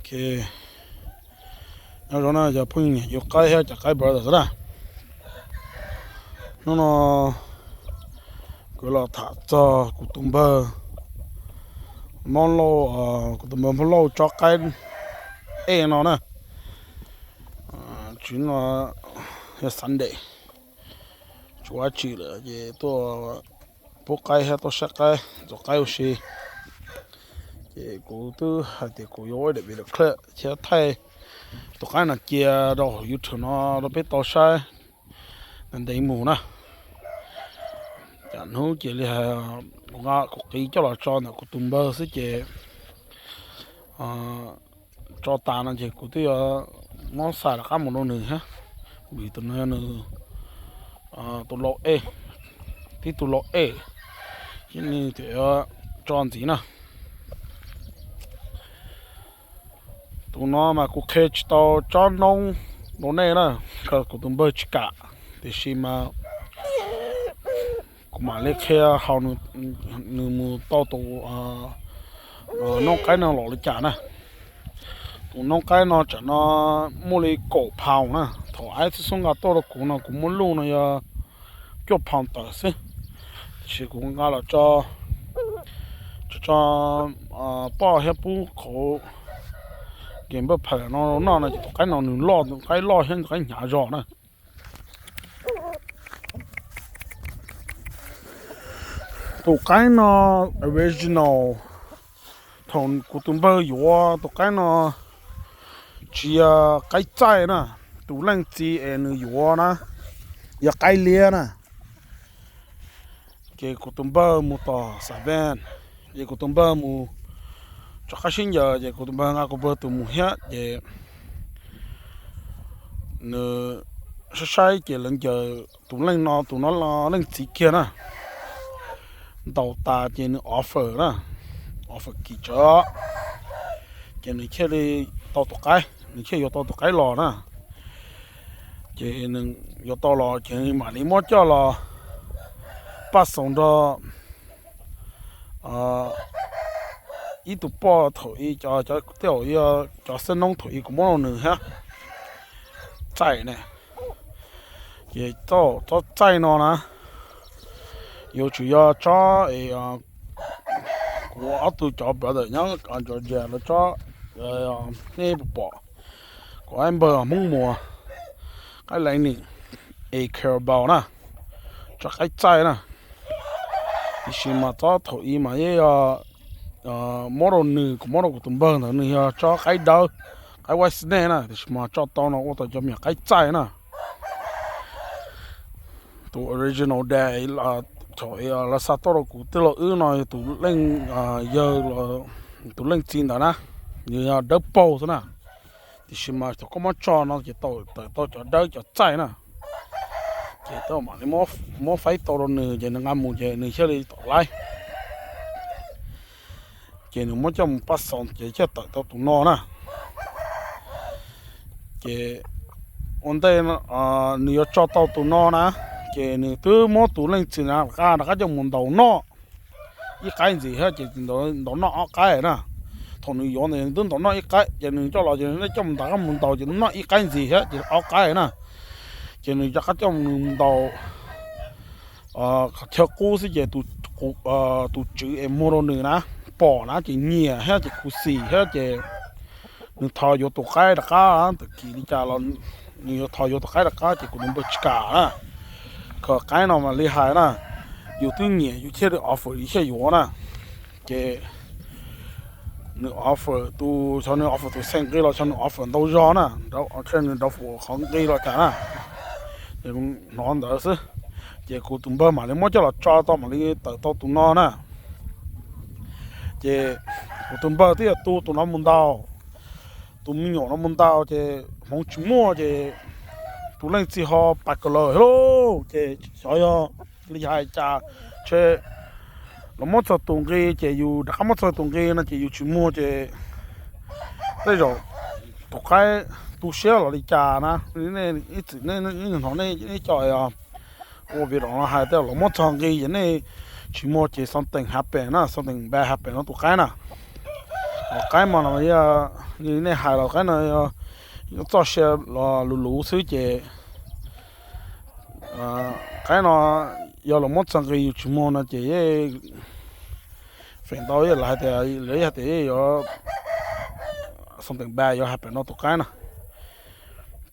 Ok, nyob zoo na cov phooj ywg, yus qaib thiab cov qaib brother xwb na. Hnub no kuv los tham txog kuv tus npawg Hmoob Lauj, kuv tus npawg Hmoob Lauj tsob qaib ej no na. Tsis no yog Sunday, tsis ua dab tsi lawm ces tuaj pub qaib thiab tuaj saib qaib, ntxuav qaib ua si. Ces kuv twb hais tias kuv yuav ua ib daim video clip thiab thaij tus qaib no cia rau hauv YouTube no rau peb tau saib ntev mus na. Cas hnub cia li hais kuv nqa kuv qiv coj los tso ntawm kuv tus npawg xwb ces tso tas no ces kuv twb yuav muab xa rov qab mus rau nws thiab, vim tus no yog nws tus lau ej, tib tug lau ej, ces nws thiaj tso ntxiv na. Tus no mas kuv qhia tsis tau tsob noob rau nej na, kuv tus npawg tsis kam, tiam sis mas kuv mam li qhia hais nws mus tau tus noob qaib no los li cas na. Tus noob qaib no tsam no muaj li kaum pound na, thaum ib txhia xub nqa tuaj rau kuv no kuv muab luj no yog cuaj pound tawm xwb, tiam sis kuv nqa los tso, tso poj thiab pub qhauv game npawj pham no noj no ces tus qaib no nws loj, tus qaib loj thiab tus qaib hnyav zog na. Tus qaib no original, thaum kuv tus npawg yuav tus qaib no tsis yog qaib txaij na, tus leej txiv es nws yuav na yog qaib liab na. Ces kuv tus npawg mus tom Xav Vees, ces kuv tus npawg mus tso qaib sib ncaws ces kuv tus npawg nqa kuv npawg tus mus thiab ces nws saib saib ces lawv ncaws tus leej no, tus no leej txiv kiag na, ntaus tas ces nws offer na, offer kim tsawv, ces nws thiaj li tau tus qaib, nws thiaj yuav tau tus qaib los na. Ces nws yuav tau los ces mam li muab coj los paj xoos nrog ib tug poj thaum ub, cov tej zaum yog cov xab noob thaum ub kuv muab rau nws thiab. Txaij ne, ces tsob txaij no na, yuav tsum yog tsob es kuv ob tug cov brother nyob Georgia lawv tsob, nej puas pom, kuv ib npawg Hmoob Muas, qaib Lightning, es Carabao na, tsob qaib txaij na. Tiam sis mas tsob thaum ub mas yeej yog muab rau nws, kuv muab rau kuv tus npawg ntawd, nws yog tsob qaib dawb, qaib white snake na, tiam sis mas tso tau no ua tau cov me nyuam qaib txaij na. Tus original dad thaum lawv xa tuaj rau kuv tij laug wb no yog tus leej, yawg, tus leej txiv ntawd na, nws yog dawb paug xwb na. Tiam sis mas thaum koj muab tso no ces tawm tau cov dawb cov txaij na. Ces tau mam li muab faib tau rau nws ces nws nqa mus ces nws thiaj li tom laib. Ces nws muab coj mus paj xoos ces thiaj tawm tau tus no na. Ces ua ntej nws yuav tso tau tus no na, ces nws twb muab tus leej txiv na rov qab, rov qab coj mus ntaus noj ib qaib ntxiv thiab ces ntaus noj ob qaib na. Thaum nws yuav ntawd nws twb ntaus noj ib qaib ces nws coj los ces nws coj mus ntaus, rov qab mus ntaus ces noj ib qaib ntxiv thiab ces ob qaib na. Ces nws rov qab coj mus ntaus qhov chaw qub xwb ces tus tswv es muag rau nws na, pom na ces nyiam thiab ces khuv xim thiab ces nws thov yuav tus qaib rov qab. Tag kis li cas los nws yuav thov yuav tus qaib rov qab ces kuv tus npawg tsis kam na. Koj qaib no mas li hais na, yus twb nyiam yus thiaj li offer yus thiaj yuav na. Ces nws offer tus, xyov nws offer tus xeem nqi los xyov nws offer ntau zog na, nws rau qhov nqi los cas na, hnov ntawd xwb. Ces kuv tus npawg mam li muab coj los tso tau mam li tawm tau tus no na. Ces kuv tus npawg twb yog tu tus no mus ntaus, tus me nyuam no mus ntaus ces hmoov tsis muaj ces tus leej txiv ho pas kas laws thiab lauj. Ces xyov yog li hais cas, ntshe los muab txog tus nqi ces yus rov qab muab txog tus nqi no ces yus tsis muag ces tej zaum tus qaib tu siab los li cas na. Nej ib txwm nej hnov nej cov ua video no hais tej zaum los muab txog nqi ces nej tsis muag ces something happen na, something bad happen rau tus qaib na. Ho qaib mas no yog Nej hais los qaib no txoj sia luv luv xwb ces qaib no yog los muab txog nqi yus tsis muag no ces yeej feem ntau los hais tias lawv hais tias yeej yuav xoo teem npa yuav hais pem no tus qaib no.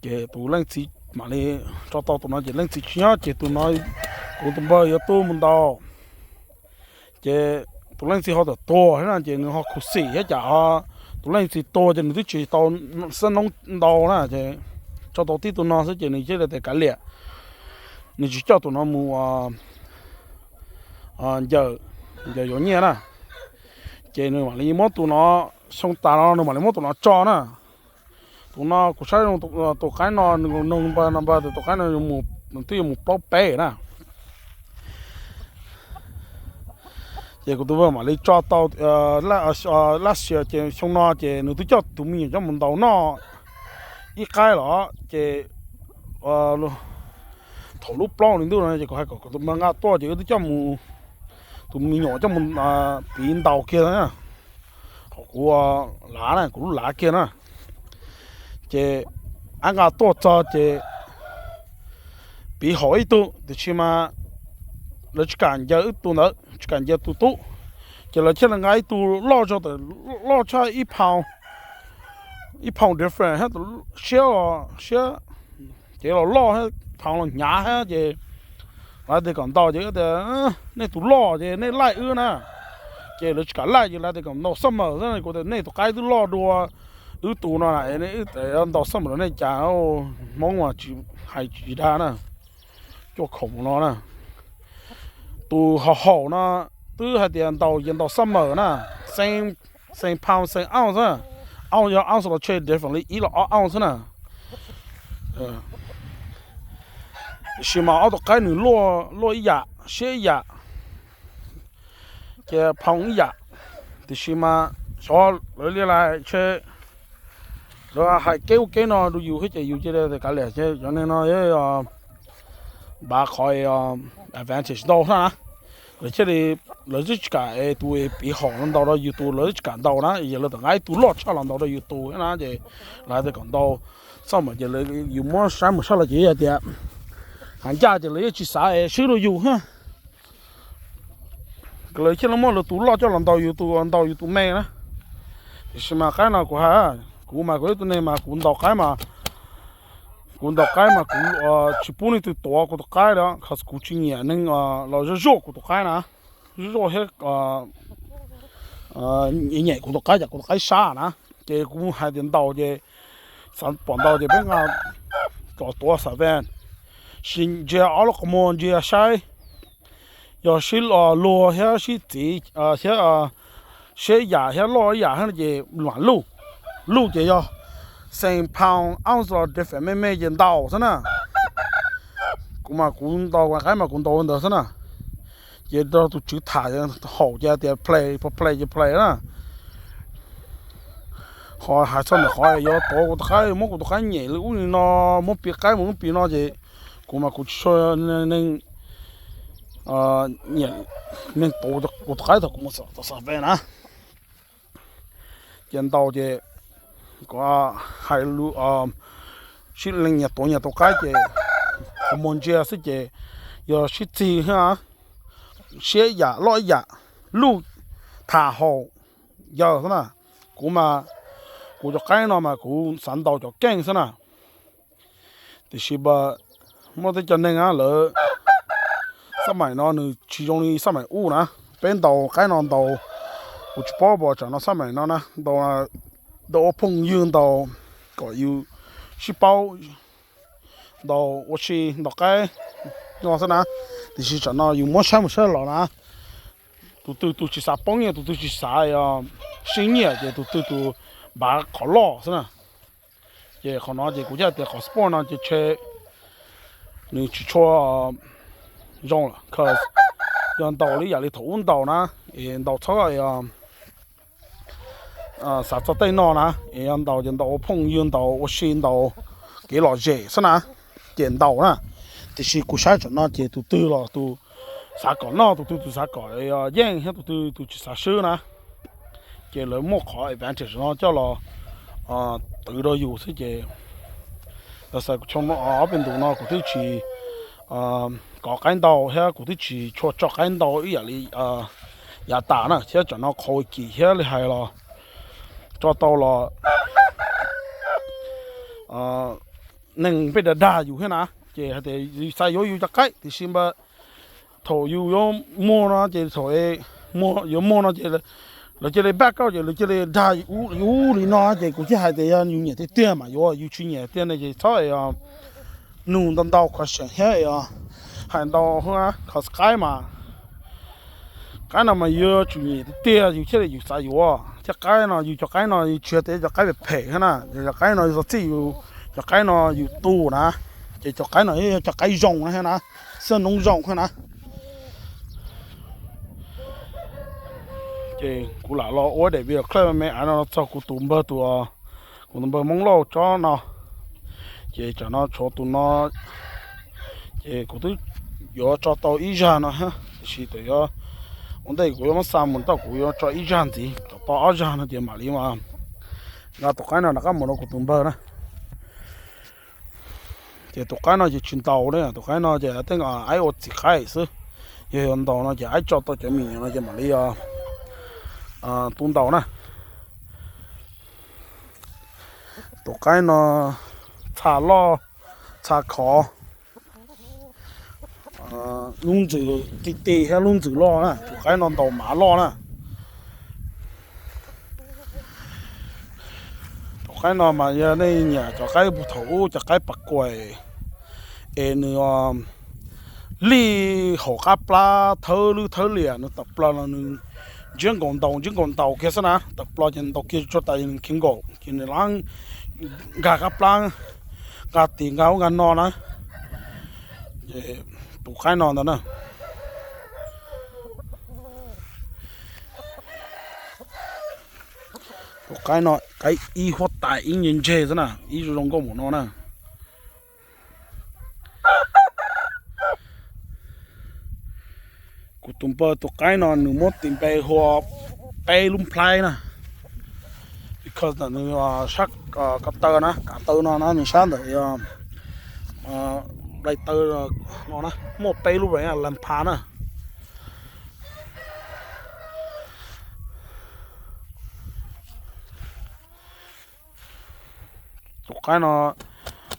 Ces tus leej txiv mam li tso tau tus no ces leej txiv tsis nyob ces tus no kuv tus npawg yuav tuaj mus ntaus. Ces tus leej txiv ho tawm tuag thiab na ces nws ho khuv xim thiab cas ho tus leej txiv tuag ces nws twb tsis tau xab noob ntau na ces tso tau tib tug no xwb ces nws thiaj li tias kav liam, nws tsis coj tus no mus ncaws, ncaws yuav nyiaj na. Ces nws mam li muab tus no, xyoo tas no nws mam li muab tus no tso na. Tus no kuv saib tus qaib no nws noog npa no npa tias tus qaib no twb yuav mus plaub peb na. Ces kuv tus npawg mam li tso tau last year ces xyoo no ces nws twb coj tus me nyuam coj mus ntaus noj ib qaib los ces thaum lub plaub hlis ntuj no ces kuv hais kom kuv tus npawg nqa tuaj ces wb twb coj mus, tus me nyuam coj mus piv ntaus kiag na, kuv lav na, kuv lub lav kiag na. Ces wb nqa tuaj txog ces piv haum ib tug tiam sis mas lawv tsis kam ncaws ib tug ntawd, tsis kam ncaws tus tub, ces lawv thiaj li nqa ib tug loj zog, loj tshaj ib pound, ib pound different thiab, siab, siab, ces los loj thiab, pound los hnyav thiab ces lawv tias kom ntaus ces tias nej tus loj ces nej laij wb na. Ces lawv tsis kam laij ces lawv tias kom ntaus summer xwb, kuv tias nej tus qaib twb loj dua wb tus no, wb ntaus summer rau nej cas, Hmoob mas tsis hais tsis dag na, cuaj khoom no na. Tus haum haum no twb hais tias ntaus ces ntaus summer na, same pound same ounce, ounce yog ounce los tshe different li ib los ob ounce xwb na. Tiam sis mas ob tug qaib nws luaj ib yam siab ib yam, ces pound ib yam, tiam sis mas xyov lawv li lais tshe, lawv hais keb ub keb no rau yus thiab ces yus cia li kav liam ces cov neeg no npav qhov advantage ntau thiab na. Lawv thiaj li, lawv twb tsis kam tus piv haum no ntaus rau yus tus, lawv twb tsis kam ntaus na, yog lawv tau nqa ib tug loj tshaj los ntaus rau yus tus thiab na ces lawv hais tias kom ntaus summer ces yus muab saib mus saib los ces yog tias hais ncaj ces lawv yeej tsis xav es swb rau yus thiab. Lawv thiaj li muab lawv tus loj coj los ntaus yus tus, ntaus yus tus me na. Tiam sis mas qaib no kuv hais, kuv mas kuv ib tug neeg mas kuv ntaus qaib mas, kuv ntaus qaib mas kuv tsis pub leej twg tuav kuv tus qaib li, cause kuv tsis nyiam neeg los zuaj zuaj kuv tus qaib na, zuaj zuaj thiab nyem kuv tus qaib, cas kuv tus qaib sab na. Ces kuv hais tias ntaus ces, xav pom ntaus ces peb nqa kom tuav xam vaj, sis ntsia ob lub qhov muag ntsia saib, yog sib luag thiab sib txiv thiab siab yam thiab loj ib yam thiab ces mam luj. Luj ces yog same pound ounce los different me me ces ntaus xwb na. Kuv mas kuv ntaus qaib mas kuv ntaus li ntawd xwb na. Ces rau tus tswv tham haum ces tias play, play ces play na. Ho hais txog ntawm qhov yuav tuav kuv tus qaib, muab kuv tus qaib nyem li ub li no, muab piv qaib mus muab piv no ces kuv mas kuv tsis tshua neeg, neeg tuav kuv tus qaib thaum kuv mus xav ve na. Ces ntaus ces kuv hais lus sib leej nyias tuav nyias tus qaib ces qhov muag ntsia xwb ces yog sib txig thiab, siab ib yam loj ib yam, luj tham haum yawg xwb na. Kuv mas kuv cov qaib no mas kuv xav ntaus cov keej xwb na. Tiam sis mas muaj tej cov neeg lawv, xab maim no nws tsis zoo li xab maim ub na. Peb ntaus qaib no ntaus, kuv tsis paub pom tsam no xab maim no na, ntaus ua phooj ywg ntaus kom yus sib paub, ntaus ua si ntaus qaib no xwb na. Tiam sis tsam no yus muab saib mus saib los na, tus twg tus tsis xav poob nyiaj, tus twg tsis xav sib nyiaj ces tus twg tus npav qhov loj xwb na. Ces qhov no ces kuv thiaj tias qhov sport no ces tshe nws tsis tshua zoo lawm, cause yog ntaus li yam li thaum ub ntaus na, es ntaus txhob xav txog tej no na, es yog ntaus ces ntaus ua phooj ywg, ntaus ua si, ntaus kev lom zem xwb na, ces ntaus na. Tiam sis kuv saib tsam no ces tus twg los tus xav kom noj, tus twg tus xav kom yeej thiab tus twg tus tsis xav swb na, ces lawv muab qhov advantage no coj los twv rau yus xwb ces, xav kuv ob peb ntus no kuv twb tsis kov qaib ntau thiab kuv twb tsis tshua tso qaib ntau ib yam li yav tas na, thiab tsam no qhov kim thiab li hais los tso tau los neeg pheej dag dag yus thiab na, ces hais tias yus xav yuav yus cov qaib tiam sis mas thaum yus yuav muag no ces thaum yuav muag no ces lawv cia li back out ces lawv cia li dag ub li no ces kuv thiaj hais tias yog yus nyiam tiag tiag mas yuav, yus tsis nyiam tiag ne ces txhob nug ntau ntau qhov seem thiab hais ntau hwb, qhov qaib mas qaib no mas yus yuav tsum nyiam tiag tiag yus thiaj li yus xav yuav thiab. Qaib no yus cov qaib no yus tsis yog tias cov qaib phem phem thiab na, yus cov qaib no yus txhob txij yus, cov qaib no yus tu na, ces cov qaib no yog cov qaib zoo na thiab na, xab noob zoo thiab na. Ces kuv lam los ua daim video clip me me av no txog kuv tus npawg tus, kuv tus npawg Hmoob Lauj tsob no, ces tsam no tshuav tus no, ces kuv twb yuav tso tau ib zag no thiab tiam sis tawm yuav ua ntej kuv yuav muab xa mus tau, kuv yuav tso ib zag ntxiv kom tau ob zag no ces mam li mas nqa tus qaib no rov qab mus rau kuv tus npawg na. Ces tus qaib no ces tsis ntaus li, tus qaib no ces tej aib ua txiv qaib xwb, yog yuav ntaus no ces aib tso tau cov me nyuam no ces mam li tu ntaus na. Tus qaib no txha loj txha khov, lub ntxws ti ti thiab lub ntxws loj na, tus qaib no ntaus mav loj na. Tus qaib no mas yog nej nyiam cov qaib puag thaum ub cov qaib pas kuam es nws lij hauv qab plab thawb lwj thawb liam, nws tawm plaws los nws ntsiab nkaus ntaus ntsiab nkaus ntaus kiag xwb na, tawm plaws ces ntaus kiag tsuag tas nws khiav nkaum ces nws lab nkag qab plab, nqa tis nqa ub nqa no na. Tus qaib no ntag na. Tus qaib no qaib ib huab tais ib nce ntseg xwb na, ib zoo zoo nkauj npaum no na. Kuv tus npawg tus qaib no nws muab tis npe hu ua peb lub nplhaib na, because ntawm nws sab ko taw na, kav taw no na, nws sab ntawm nplai taw no na muaj peb lub nplhaib na. Tus qaib no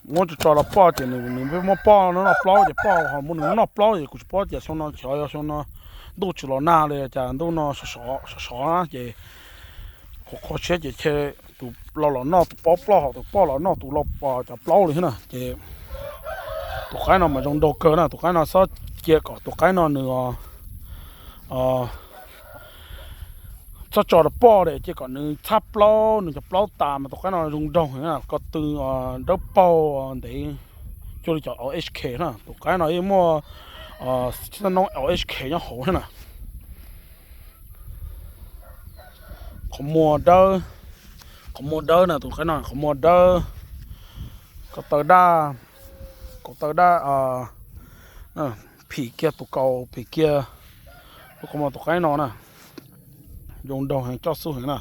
muab tso tso los poj ces nws pheej muab poj noj plaub ces poj ho muab nws noj plaub ces kuv tsis paub tias xyoo no xyov yog xyoo no ntuj tsis los nag li cas ntuj no sov sov na ces qhov qhov siab ces tus lau los noj tus poj plaub ho tus poj los noj tus lau cov plaub li thiab na ces tus qaib no mas zoo nraug kawg na, tus qaib no txhob cia kom tus qaib no nws txhob tso rau poj li, cia kom nws txhab plaub nws cov plaub tas mas tus qaib no zoo nraug heev na, ko tw dawb paug ntev cuag li cov L H K na, tus qaib no yeej muaj xab noob L H K nyob hauv thiab na. Qhov muag dawb, qhov muag dawb na, tus qaib no qhov muag dawb, ko taw daj, ko taw daj, phim kiag tus kaus phim kiag, tus qhov muag tus qaib no na, zoo nraug heev coj xub heev na.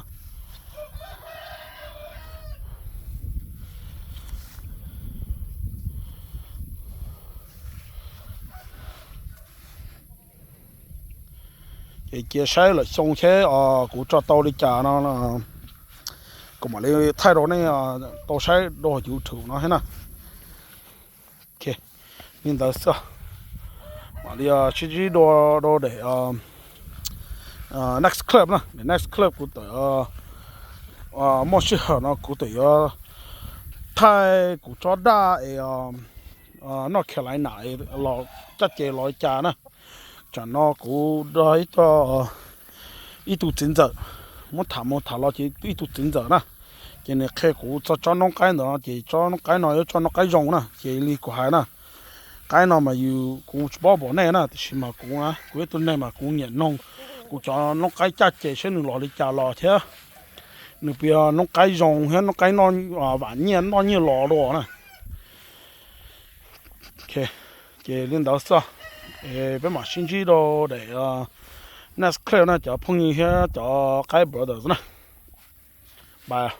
Ces cia saib lawm xyoo seb kuv tso tau li cas no, kuv mam li thaij rau nej tau saib rau YouTube no thiab na. Li ntawd xwb, mam li sib ntsib dua rau daim next clip na, daim next clip kuv tawm muaj sij hawm no kuv tawm yuav thaij kuv tsob daj es North Carolina los caj ces los li cas na. Tsam no kuv nrog ib tug txiv ntxawm muab tham mus tham los ces ib tug txiv ntxawm na, ces nws qhia kuv txog tsob noob qaib ntawd no ces tsob noob qaib no yog tsob noob qaib zoo na, ces li kuv hais na, qaib no mas yus kuv tsis paub npaum nej na, tiam sis mas kuv, kuv ib tug neeg mas kuv nyiam noog kuv cov noob qaib caj ces saib nws los li cas los thiab, nws puas yog noob qaib zoo thiab noob qaib noj, vam nyiaj noj nyiaj los dua na. Ces li ntawd xwb, peb mam sib ntsib rau daim next clip na cov phooj ywg thiab cov qaib brothers na. Bye.